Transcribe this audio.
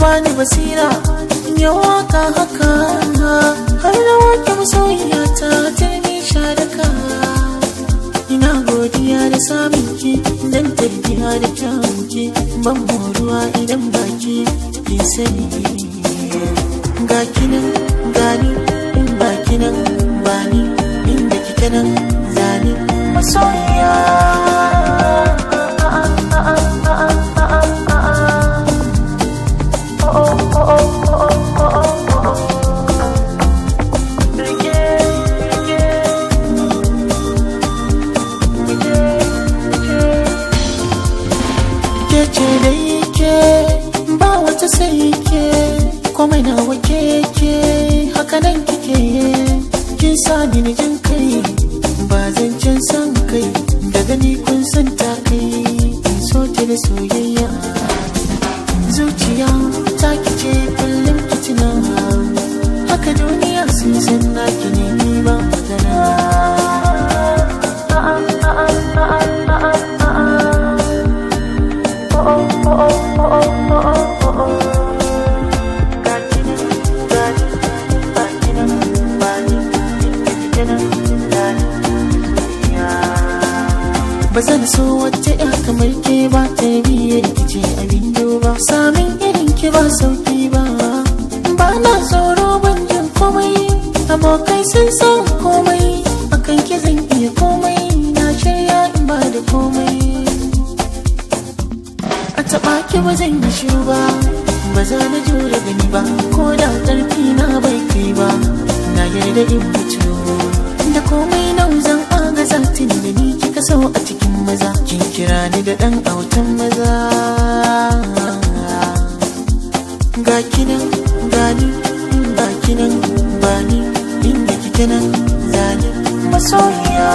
Bani basira in yi waka haka, har na wake masoyiya ta turmi sharaka. Ina godiya da samun ki, dan tarbiya da kyawun ki, ban moruwa idan baki ki sani. Ga kinan gani, in ba kinan bani, inda kike nan zani, masoyiya. Ke ce dai ke, ba wata sai ke, komai na wake ke, haka nan kike. Kin sa ni na jin kai, ba zancen san kai, da gani kun san ta kai, in so ta da soyayya. Zuciya ta kice kullum kitina, haka duniya sun san naki ne, ni ba magana. Ba zan so wata ya kamar ke ba, tarbiyyar ki ce abin duba, samin irin ki ba sauki ba. Ba na tsoro, ban jin komai, abokai sun san komai akan ki, zan iya komai, na shirya in ba da komai. A taɓa ki ba zan yi shiru ba, ba za na jure gani ba, ko da ƙarfi na bai kai ba, na yarda in mutu. Da komai nauzan agaza, tun da ni kika so a cikin maza, kin kira ni da ɗan autan maza. Ga kinan gani, in ba kinan bani, inda kike nan zani, masoyiya.